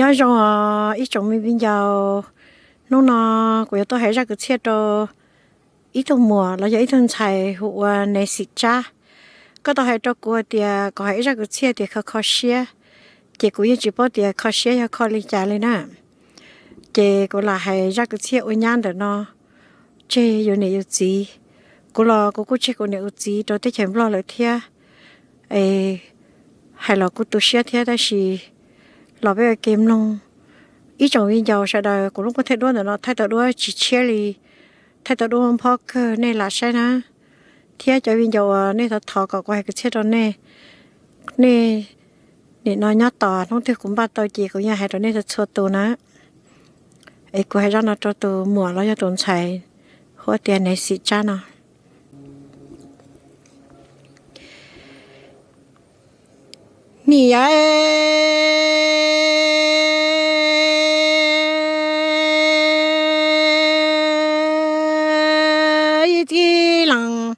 Nyob zoo os ib tsoom me viv ncaus, hnub no kuv yuav tuaj hais zaj kwv txhiaj rau ib tug muam los yog ib tug ntxhais hu ua Nais Xim Tsab. Koj tau hais rau kuv tias kom hais ib zaj kwv txhiaj tias kho kho siab, ces kuv yeej tsis paub tias kho siab yog kho li cas li na. Ces kuv lam hais zaj kwv txhiaj ua nyab ntawm no tseg yus niam yus txiv. Kuv los kuv kuj tseg kuv niam kuv txiv rau teb chaws Nplog lawm thiab. Es hais los kuj tu siab thiab, tab sis los peb ua ke mloog. Ib tsoom viv ncaus sawv daws, kuv lub nkuaj thaij duab ntawm no thaij tau duab tsis tshiab li, thaij tau duab nphob kawg, nej lam saib na. Thiab cov viv ncaus uas nej thov thov kom kuv hais kwv txhiaj rau nej, nej nim no nyob tos, hnub twg kuv npaj tau ces kuv yeej hais rau nej txhua tus na. Es kuv hais zaj no rau tus muam los yog tus ntxhais hu ua tias Nais Xim Tsab no. Niam yawm, ib txwm leej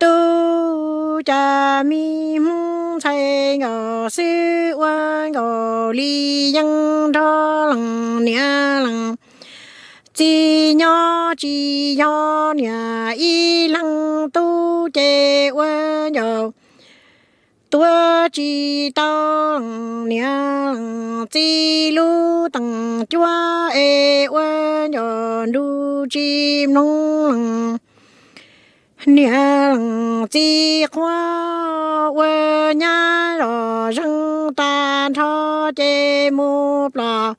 tub cas me Hmoob ntxhais nkaus xwb ua nkaus li yeej nrog leej niam leej txiv nyob tsis yog niam ib leeg tub ces ua ncaus tuav tsis tau leej niam leej txiv lub teem cuab es ua ncaus nrug tsis mloog leej niam leej txiv qhuab. Ua nyab zos zeeg tag nrho ces mus plom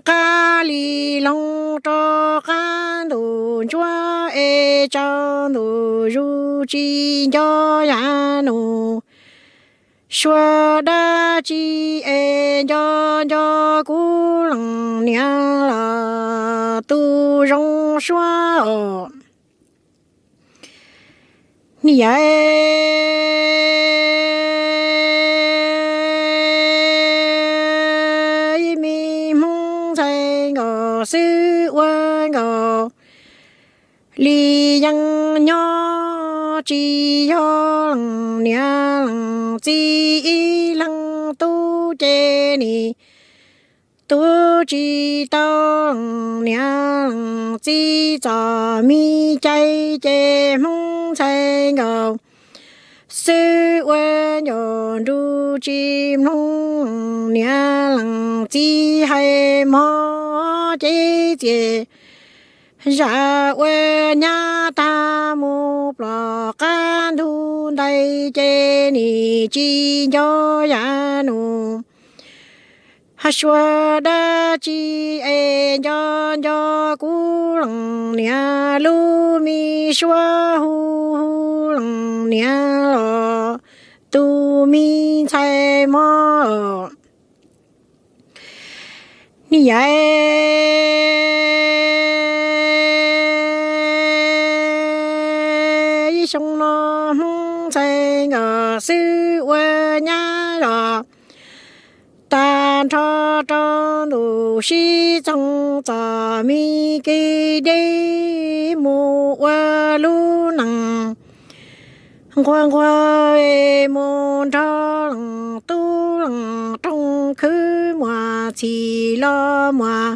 qab li loog rau qab ntuj ntsuab es tsaus ntuj zus tsis nco yav nus. Suav dab tsi es nco nco kuv leej niam los tus zoo suab os. Niam yawm, ib me Hmoob ntxhais nkaus xwb ua nkaus li yeej nyob tsis yog leej niam leej txiv ib leeg tub ces nim tuav tsis tau leej niam leej txiv txom me cai ces Hmoob ntxhais nkaus xwb ua ncaus nrug tsis mloog leej niam leej txiv hais mog ces txias zam ua nyab tag mus plom qab ntug ntais ces nim tsis nco yav nus. Suav dab tsi es nco nco kuv leej niam lub me suab hu hu leej niam los tus me ntxhais mog. Niam yawm, ib xyoo no Hmoob ntxhais nkaus xwb ua nyab zos tag nrho rau ntuj sib txoog txom me kev deb mus ua lub neej nquag nquag es mus nrog leej tub leej roog khwv muas txhim los muas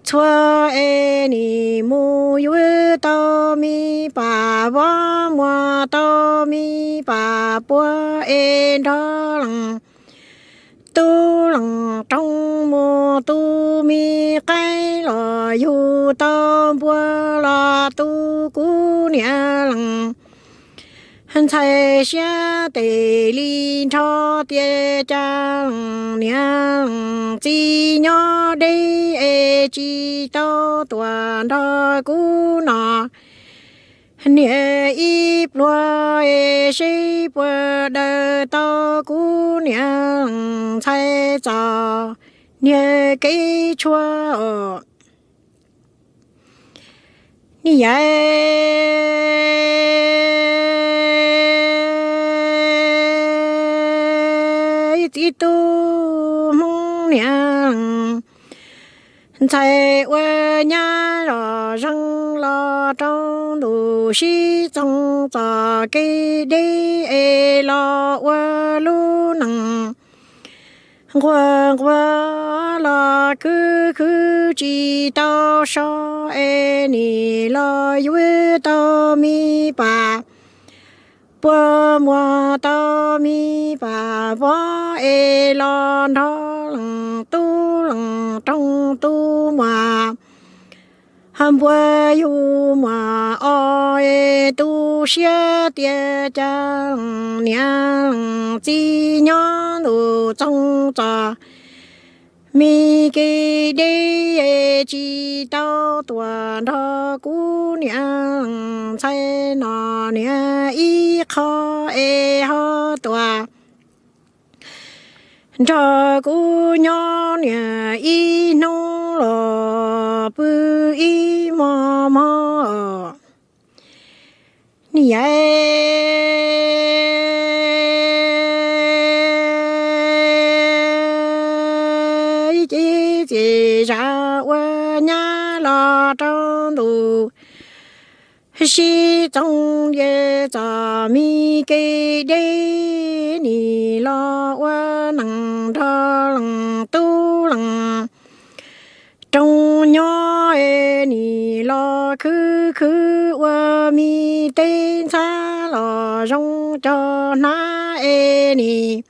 txhua es nim mus yuav tau me pam vov muas tau me pam puab es nrog leej tub leej roog mus tu me qaib los yug tau npua los tu kuv niam leej ntxhais siab tes li nrho tias cas leej niam leej txiv nyob deb es tsis tau tuaj nrog kuv no niam ib pluag es seb puas daws tau kuv niam leej ntxhais txom niag kev tshuav os. Niam yawm, ib txwm tub Hmoob niam leej ntxhais ua nyab zos zeeg los rau ntuj sib txoog txom kev deb es los ua lub neej nquag nquag los khwv khwv tsis tau so es nim los yuav tau me pas puag muag tau me pas vov es los nrog leej tub leej roog tub muag npua yug muag os es tu siab tias cas leej niam leej txiv nyob ntuj txoov txos me kev deb es tsis tau tuaj nrog kuv niam leej ntxhais no niam ib qho es ho tuaj nrog kuv nyob niam ib hnub los pw ib hmo hmo. Niam, ib ce txiv zam ua nyab los rau ntuj sib txoov ntsia txog me kev deb, nim los ua neej nrog leej tub leej roog nyob es nim los khwv khwv ua me teb ntxhab los zoo cov hnab es nim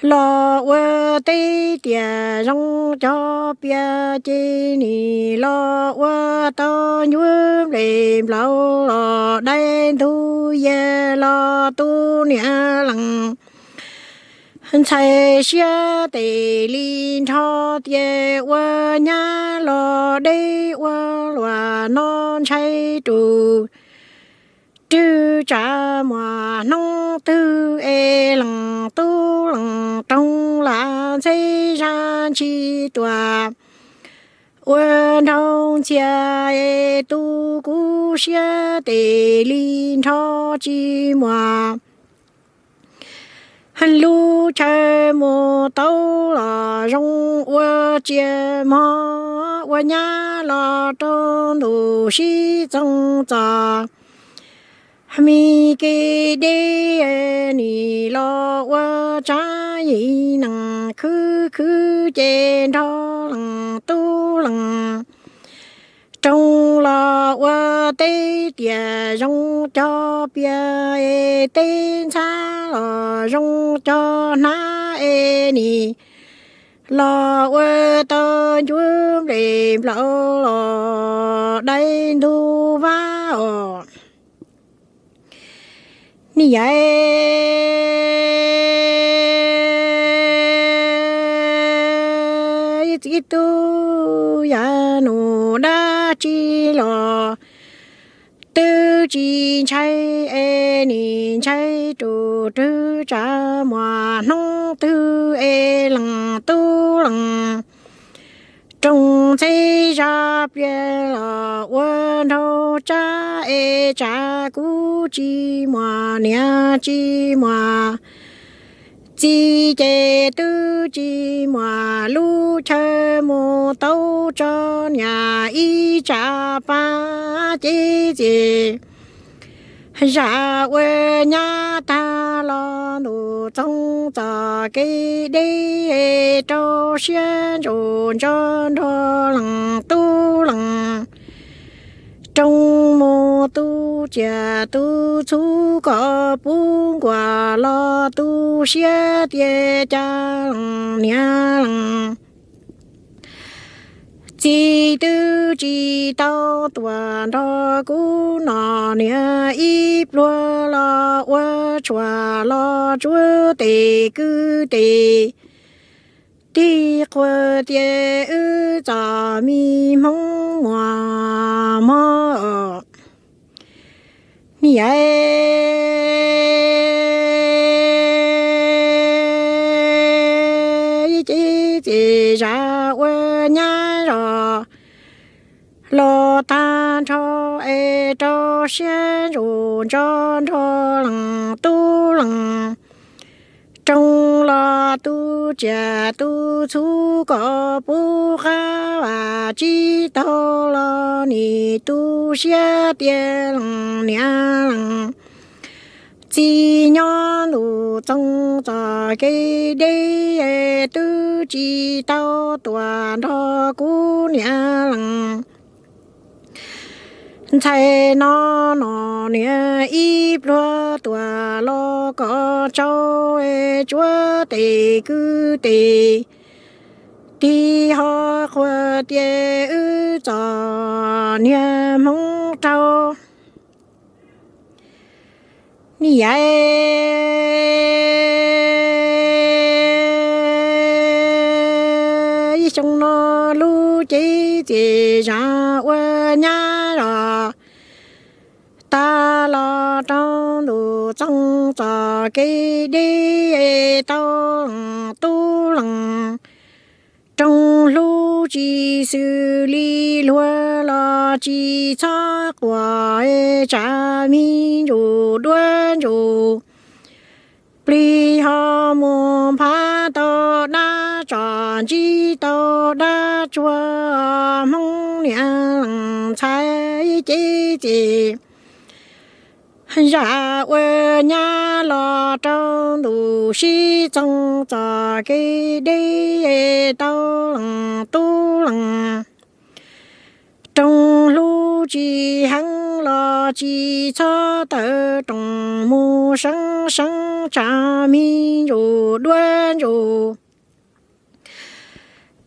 los ua teb tiaj zoo cov pias ces nim los ua tau ncuav nplej nplaum los dai ntug yias los tu niam leej ntxhais siab tes li nrho tias ua nyab los deb ua luam no ntshai rus rwg tsav muaj hnub twg es leej tub leej roog lam ntxheb zaj ntshis tuaj ua nraug ntxhias es tu kuv siab tes li nrho tsis muaj lub chaw mus tau los zoo ua tsia mog ua nyab los rau ntuj sib txoov txog me kev deb, nim los ua tsav yim neeg khwv khwv ces nrog leej tub leej roog los ua teb tiaj zoo cov pias es teb ntxhab los zoo cov hnab es nim los ua tau ncuav nplej nplaum los dai ntug vab os. Niam, ib txiv tub yam nus dab tsi los twb tsis ntshai es nim ntshai rus rwg tsav muaj hnub twg es leej tub leej roog ntxheb zaj pliag los ua nraug tsab es tsam kuv tsis muaj niam tsis muaj txiv ces twb tsis muaj lub chaw mus tau tso niam ib tsam pab ces txiv zam ua nyab tag los ntuj txoov txog kev deb rau siab ntsuj ntso nrog leej tub leej roog mus tu tsiaj tu txhu kom puv nkuaj los tu siab tias cas leej niam leej txiv twb tsis tau tuaj nrog kuv no niam ib pluag los ua tshuaj los tsuav tes kwv tes tig qhuas tias wb txoj me hmoov muaj mog. Niam, ib ce txiv zam ua nyab zos los tag nrho es rau siab ntsuj ntso nrog leej tub leej roog los tu tsiaj tu txhu kom puv qab vam tsib taug los nim tu siab tias leej niam leej txiv nyob ntuj txoov txoj kev deb, twb tsis tau tuaj nrog kuv niam lees. Ntxhais no no niam ib pluag tuaj los kom tsau, tsuav tes kwv tes tig ho qhuas tias wb txom nyem hmoov raug. Niam, ib xyoo no lub cev txias zam ua nyab los tag los rau ntuj txoov txoj kev deb, tau lees tub lees roog hlub tsis xws li luag los tsis txhob quaj, tsav me ntsuj duab ntsuj plig ho mus nphav tau dab tso ntsib tau dab tsuag, hmoov niam lees ntxhais cev txias zam ua nyab los rau ntuj sib txoov txoj kev deb, tau lees tub lees roog hlub tsis heev los tsis txhob tawm rooj mus seev seev, tsav me ntsuj duab ntsuj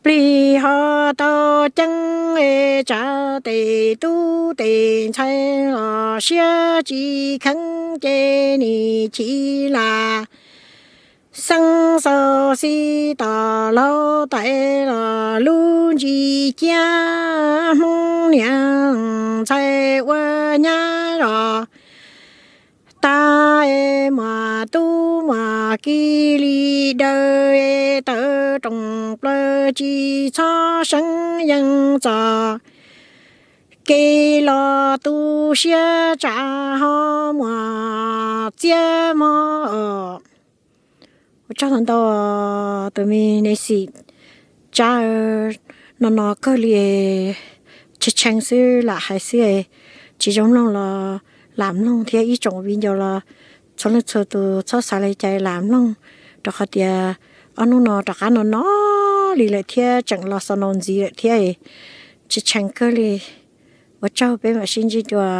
plig ho tau ceeb, tsav tes tub tes ntxhais los siab tsis kheev ces nim chim lam xeeb xaus xib tos laug tais los lub ntsis ciab, hmoov niam lees ntxhais ua nyab los tag, muaj tub muaj ki li daws, tawm rooj plaws tsis txhob seev yeej txoj kev los tu siab tsav ho muaj txiab mog. Ua tsaug ntau ntau tus me neeg xim, tsab no no kawg li, tshee tshee xwb lam hais xwb, tsis zoo mloog los lam mloog thiab ib tsoom viv ncaus los txhua leej txhua tus txhob xav li cas lam mloog, rau qhov tias ob hnub no rov qab no no li lawm thiab tseem los xo nau ntxiv lawm thiab, tshee tshee kawg li. Ua tsaug, peb mam sib ntsib dua.